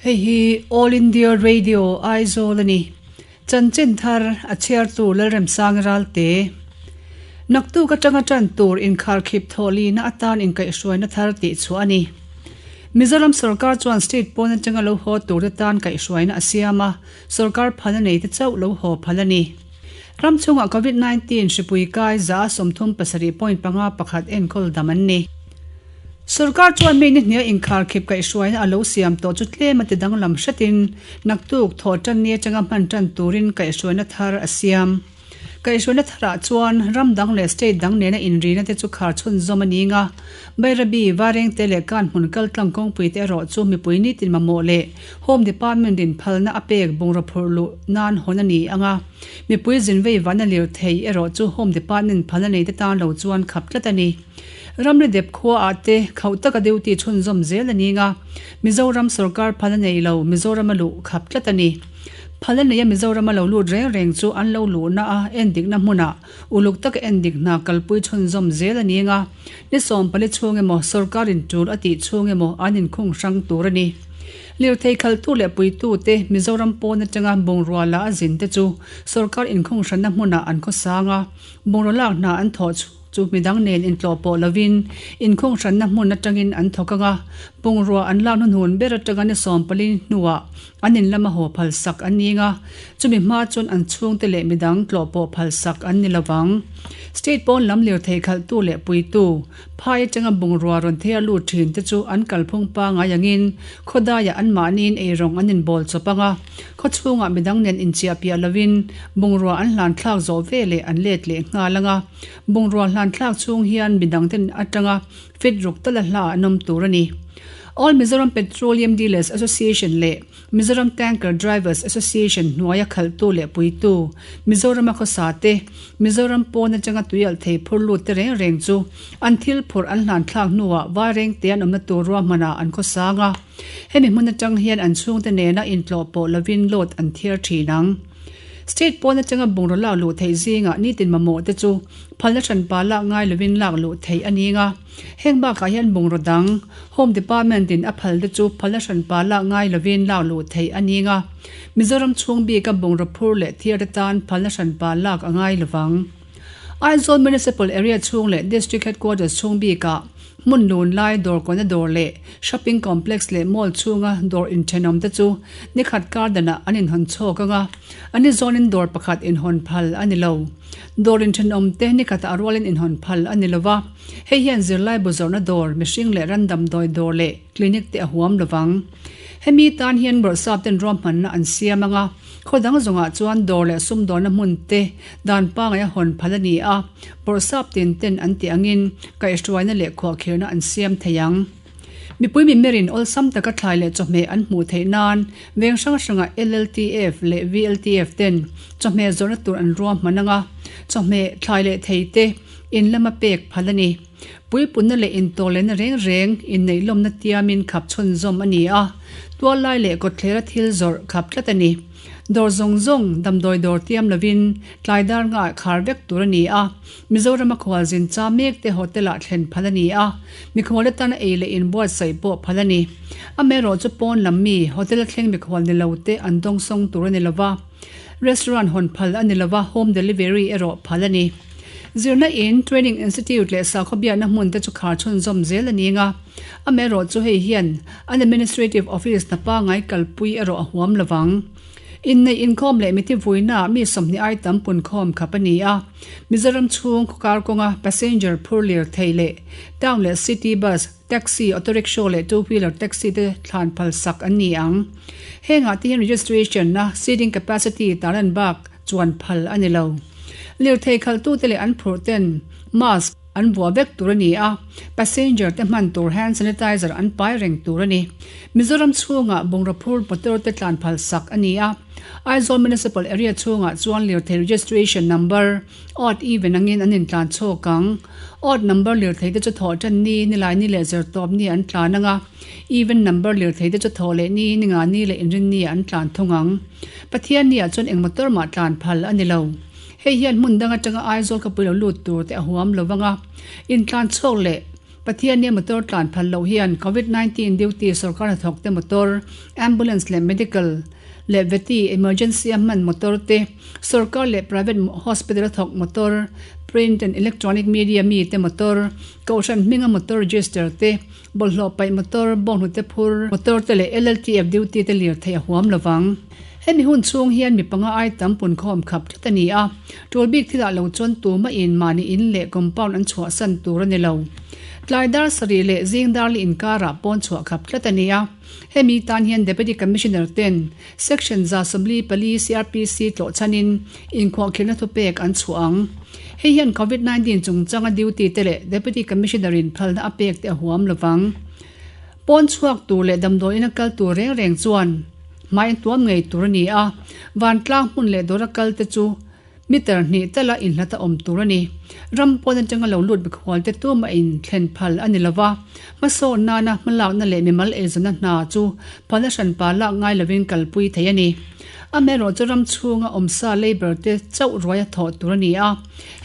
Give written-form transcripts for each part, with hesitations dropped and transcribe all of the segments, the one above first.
Hei hi All India Radio Aizawl a ni. Chanchin thar a chhiartu Lalremsang Ralte. Naktuk atanga tan tur inkharkhip thawhlihna atan inkaihhruaina thar tihchhuah a ni. Mizoram sorkar chuan state pawn atanga lo haw turte tan kaihhruaina a siam a, sorkar phal a neite chauh lo haw phal a ni. Ram chhungah Covid 19 hripui kai 37 point panga pakhat enkawl dam an ni. Sorkar chuan mi ni hnia inkharkhip kaihhruaina a lo siam tawh chu tlem a ti danglam hretin naktuk thawh tan ni atanga hman tan turin kaihhruaina thar a siam. Kaihhruaina tharah chuan ram dang leh state dang nena inrina te chu khar chhunzawm a ning a, Bairabi, Varengte leh Kanhmun kaltlang kawngpui te erawh chu mipui nitin mamawh leh Home Department in phalna a pek bungraw phurh luh nan hawn a ni ang a, mipui zinvei vana lirthei erawh chu Home Department phalna neite tan lo chuan khap tlat a ni. Ramri dep khua ah te khauh taka duty chhunzawm zel a ning a, Mizoram sorkar phal a nei lo, Mizoram a luh khap tlat a ni. Phal a nei a Mizoram a lo lut reng reng chu an lo luhna a endikna hmunah uluk taka endik hna kalpui chhunzawm zel a ning a, ni 14 chhung emaw sorkar in tul a tih chhung emaw an inkhung hrang tur a ni. Lirthei khaltu leh puitu te Mizoram pawn atanga bungrua la a zin te chu sorkar inkhung hranna hmunah an khawsang a, bungraw lak hna an thawh chhung Chu midang nen intlawh pawh lovin inkhung hranna hmun atangin an thawk ang a, bungrua an lak hnuhnun ber atanga ni 14 hnuah an in lama haw phalsak an ning a, chumi hma chuan an chhungte leh midang tlawh pawh phalsak an ni lovang. State pawn lam lirthei khalhtu leh puitu, phai atanga bungrua rawn thei a lut thin te chu an kalphung pangngai angin khawdaiah anmahniin eirawng an inbawl chawp ang a, khaw chhungah midang nen inchiahpiah lovin bungrua an hlan thlak zawh veleh an let leh nghal ang a. Bungrua hlan thlak chhung hian midang ten atanga fit ruk tala hla an awm tur a ni. All Mizoram Petroleum Dealers Association leh Mizoram Tanker Drivers Association hnuaia khalhtu leh puitu, Mizorama khawsa te, Mizoram pawn atanga tuialh thei phur lut te reng reng chu an thil phurh an hlan thlak hnuah vaireng te an awmna tur ruahmanah an khawsang a. Hemi hmun atang hian an chhungte nena intlawh pawh lovin load an thiar thin ang. State pawn atanga bungraw lak luh theih zingah nitin mamawh te chu phalna hranpa lak ngai lovin lak luh theih a ning a. Heng bakah hian bungraw dang Home Department in a phal te chu phalna hranpa lak ngai lovin lak luh theih a ning a. Mizoram chhung bika bungraw phur leh thiar te tan phalna hranpa lak a ngai lovang. Aizawl Municipal Area chhung leh District Headquarters chhung bikah hmun lun lai dawr kawna dawr leh shopping complex leh mall chhunga dawr inthenawm te chu nikhat kar danah an inhawn chhawk ang a, an ni zawnin dawr pakhat inhawn phal a ni lo. Dawr inthenawm te nikhatah a rualin inhawn phal a ni lo va, hei hian zirlai bu zawrhna dawr, mihring leh ran damdawi dawr leh clinic te a huam lovang. Hemi tan hian bawrhsap ten ruahmanna an siam ang a, khaw dang zawngah chuan dawr leh sumdawrna hmun te dan pangai a hawn phal a ni a, bawrhsap tin ten an tih angin kaihhruaina leh khuahkhirhna an siam thei ang. Mipui mimerin awlsam taka thlai leh chawhmeh an hmuh theih nan veng hrang hrangah LLTF leh VLTF ten chawhmeh zawrhna tur an ruahman ang a, chawhmeh, thlai leh thei te in lama pek phal a ni. Puipunna leh intawhlenna reng reng inneih lawmna tiamin khap chhunzawm a ni a, tuallai leh kawtthlera thil zawrh khap tlat a ni. Dawr zawng zawng damdawi dawr tiam lovin tlai dar ngah khar vek tur a ni a, Mizorama khualzin cha mek te hotel-ah thlen phal a ni a, mikhual atana ei leh inbuatsaih pawh phal a ni. Amaherawh chu pawn lam mi, hotel-a thleng mikhual ni lo te an dawngsawng tur a ni lova. Restaurant hawn phal a ni lova, home delivery erawh phal a ni. Zirna in, training institute leh sakhaw biakna hmun te chu khar chhunzawm zel a ning a. Amaherawh chu hei hian an administrative office hna pangngai kalpui erawh a huam lovang. Inneih inkhawm leh mithi vuinaah mi 20 ai tam punkhawm khap a ni a. Mizoram chhung khawkar kawnga passenger phur lirthei leh town leh city bus, Taxi, auto rickshaw leh two wheeler taxi te thlan phal sak an ni ang. Hengah te hian registration na seating capacity taran bak chuan phal a ni lo. Lirthei khalhtute leh an phurh ten mask an vuah vek tur a ni a, passenger te hman tur hand sanitizer an pai reng tur a ni. Mizoram chhungah bungraw phur motor te tlan phal sak a ni a, Aizawl Municipal Area chhungah chuan lirthei registration number Odd even angin an intlan chhawk ang. Odd number lirthei te chu thawh tan ni, nilai ni leh zirtawp ni an tlan ang a, even number lirthei te chu thawh leh ni, ninga ni leh inrin ni ah an tlan thung ang. Pathian ni ah chuan eng motor mah tlan phal a ni lo. Hei hian hmun dang atanga Aizawl khawpui lo lut tur te a huam lo vang a, intlan chhawk leh. Pathiannia motor tlan phal loh hian Covid 19 duty sorkar hnathawkte motor, ambulance leh medical leh veti emergency a hman motor te, sorkar leh private hospital a thawk motor, print and electronic media mi te motor, kohhran hminga motor register te, bawlhhlawh paih motor, bawnghnute phur motor te leh LLTF duty te lirthei a huam lovang. Hemi hun chhung hian mi panga ai tam punkhawm khap tlat a ni a, tul bik thilah lo chuan tumah in mahni in leh compound an chhuahsan tur a ni lo. Tlai dar sarih leh zing darli inkarah pawn chhuah khap tlat a ni a. Hemi tan hian Deputy Commissioner ten Section 144 CrPC tlawh chhanin inkhuahkhirhna thupek an chhuah ang. Hei hian Covid 19 chungchanga duty te leh Deputy Commissioner in phalna a pek te a huam lovang. Pawn chhuak tur leh damdawiin a kal tur reng reng chuan hmai an tuam ngei tur a ni a, vantlang hmun leh dawra kal te chu meter hnih tala inhlat a awm tur a ni. Ram pawn atanga lo lut mikhual te tumah in thlen phal a ni lova, hmasawn nana hmalakna leh mimal eizawnna hna chu phalna hranpa lak ngai lovin kalpui thei a ni. Amaherawhchu ram chhunga awmsa labour te chauh ruai a thawh tur a ni a,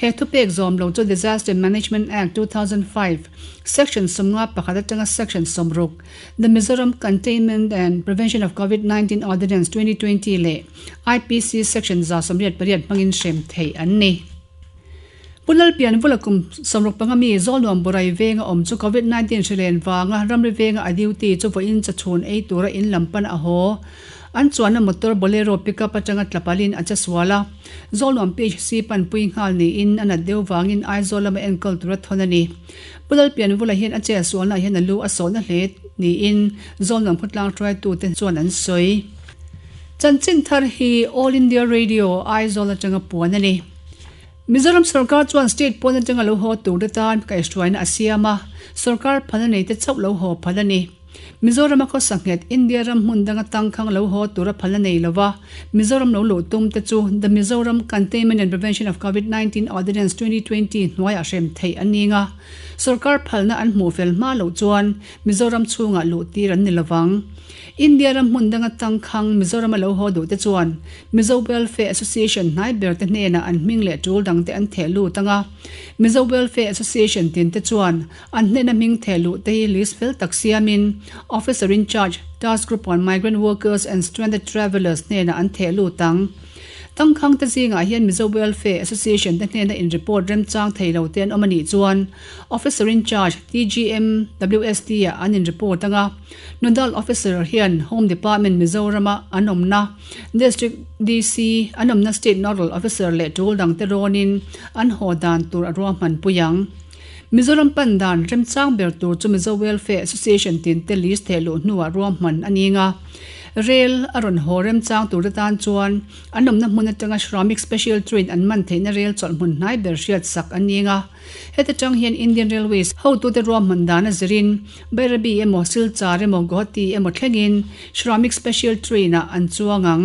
he thupek zawm lo chu Disaster Management Act 2005, Section 51 atanga Section 60, The Mizoram Containment and Prevention of Covid 19 Ordinance 2020 leh IPC Section 188 hmangin hrem theih an ni. Pu Lalpianvula kum 65 mi Zawlnuam Burai venga awm chu Covid 19 hrilen vanga ramri venga a duty chu vawiin chachhun ei tura in lam pan a haw. An chuanna motor Bolero pickup atanga tlapalin a che sual a. Zawlnuam PHC panpui nghal niin a nat deuh vangin Aizawl lama enkawl tura thawn a ni. Pu Lalpianvula hian a che sualnaah hian a lu a sawhna hle niin Zawlnuam khawtlang hruaitute chuan an sawi. Chanchin thar hi All India Radio, Aizawl atanga puan a ni. Mizoram sorkar chuan state pawn atanga lo haw turte tan kaihhruaina a siam a, sorkar phalna neite chauh lo haw phal a ni. Mizorama khawsa nghet India ram hmun danga tangkhang lo haw tura phalna nei lova Mizoram lo luh tum te chu The Mizoram Containment and Prevention of Covid 19 Ordinance 2020 hnuaiah hrem theih an ning a, sorkar phalna an hmuh fel hma loh chuan Mizoram chhungah luh tir an ni lovang. India ram hmun danga tangkhang Mizorama lo haw duh te chuan Mizo Welfare Association hnai ber te hnenah an hming leh tul dang te an theh lut ang a, Mizo Welfare Association tin te chuan An hnena hming theh luh te hi list fel tak siamin Officer in Charge, Task Group on Migrant Workers and Stranded Travellers hnenah an theh lut ang. Tangkhang te zingah hian Mizo Welfare Association te hnena in report remchang thei lo te an awm a nih chuan Officer in Charge, TGM, WST ah an in report ang a. Nodal Officer hian Home Department Mizorama an awmna District DC an awmna State Nodal Officer leh tul dangte rawnin an haw dan tur a ruahmanpui ang. Mizoram pan dan remchang ber tur chu Mizo Welfare Association tin te list theh luh hnuah ruahman a ning a. Rel a rawn haw remchang tur te tan chuan an awmna hmun atanga Shramik Special Train an man theihna rel chawlh hmun hnai ber hriat sak a ning a. Heta tang hian Indian Railways hotute ruahman dan a zirin Bairabi emaw Silchar emaw Guwahati emaw thlengin Shramik Special Train ah an chuang ang.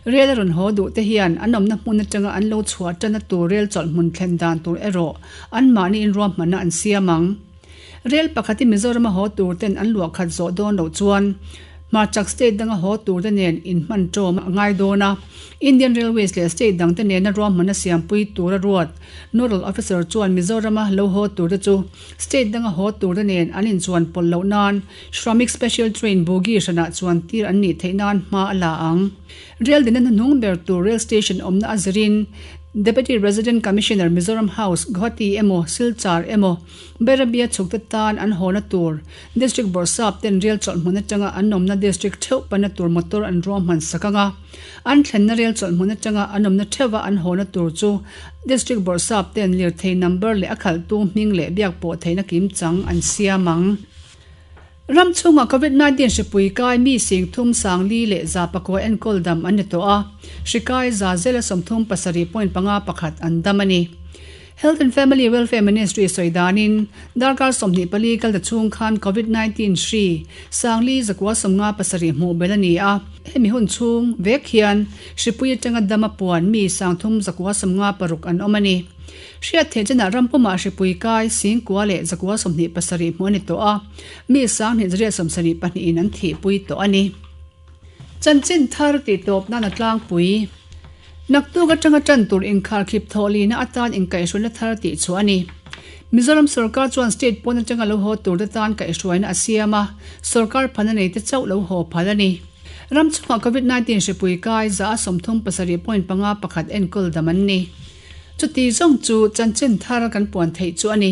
Rel a rawn haw duh te hian an awmna hmun atanga an lo chhuah tanna tur rel chawlh hmun thlen dan tur erawh Anmahniin ruahmanna an siam ang. Rel pakhat hi Mizorama haw tur ten an luah khat zawh dawn loh chuan hmarchak state danga haw tur te nen inhman ṭawm a ngai dawn a. Indian Railways leh state dang te nena ruahmanna siampui tura ruat Nodal Officer chuan Mizorama lo haw tur te chu state danga haw tur te nen an inchuan pawlh loh nan Shramik Special Train bogie hranah chuan tir an nih theih nan hma a la ang. Rel dinna hnuhnung ber tur rail station awmna a zirin Deputy Resident Commissioner Mizoram House, Guwahati emaw Silchar emaw Bairabia chhukte tan an hawna tur District Bawrhsap ten rel chawlh hmun atanga an awmna District theuh panna tur motor an ruahman sak ang a, an thlenna rel chawlh hmun atanga an awmna theuha an hawna tur chu District Bawrhsap ten lirthei number leh a khalhtu hming leh biak pawh theihna kimchang an siam ang. Ram chhungah Covid 19 hripui kai mi sing thum sang li leh 109 enkawl dam an ni tawh a, hri kai za zela 37.51 an dam a ni. Health and Family Welfare Ministry sawi danin darkar 24 kal ta chhung khan Covid 19 hri sang li 957 hmuh belh a ni a, hemi hun chhung vek hian hripui atanga dam a puan mi sang thum 956 an awm a ni. Hriat theih chenah ram pumah hripui kai singkua leh 127 hmuh a ni tawh a, mi 2772 in an thihpui tawh a ni. Chanchin thar tih tawp nan a tlangpui. Naktuk atanga tan tur inkharkhip thawhlihna atan inkaihhruaina thar tih chhuah a ni. Mizoram sorkar chuan state pawn atanga lo haw turte tan kaihhruaina a siam a, sorkar phalna neite chauh lo haw phal a ni. Ram chhungah Covid 19 hripui kai 37.51 enkawl dam an ni. Chuti zawng chu chanchin thar kan puan theih chu a ni.